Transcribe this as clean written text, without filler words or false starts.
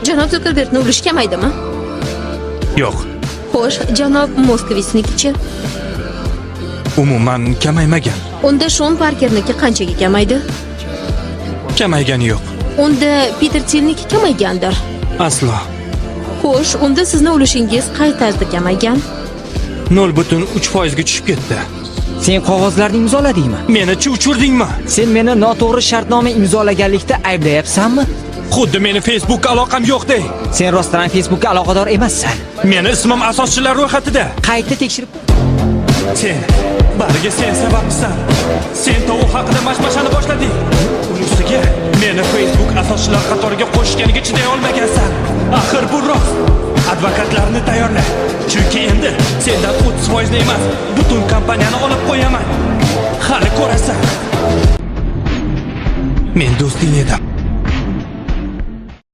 Janob Zukerbergni ulushi kamaydimi? Yo'q. Xo'sh, janob Moskovitsnikichi? Umuman kamaymagan. Unda Shon Parkerniki qanchaga kamaydi? Kamaygani yo'q. Unda Peter Tillniki kamaygandir. Aslo. Xo'sh, unda sizni ulushingiz qay tarzda kamaygan? 0,3% ga tushib ketdi. Sen qog'ozlarni imzoladingmi? Meni uchurdingmi? Sen meni noto'g'ri shartnoma imzolaganlikda ayblayapsanmi? Xuddi meni Facebookka aloqam yo'qdek. Sen rostdan ham Facebookka aloqador emassan. Meni ismim asoschilar ro'yxatida. Qayta tekshirib. Sen, bariga sen sababchisan. Sen tovuq haqida mashmashani boshlading. Uni ustiga meni Facebook asoschilar qatoriga qo'shganiga chiday olmagansan. Axir bu rost. Advokatlarni tayyorla. Chunki endi sendan 30% ni emas, butun kompaniyani olib qo'yaman. Hali ko'rasan. Men do'sting edim.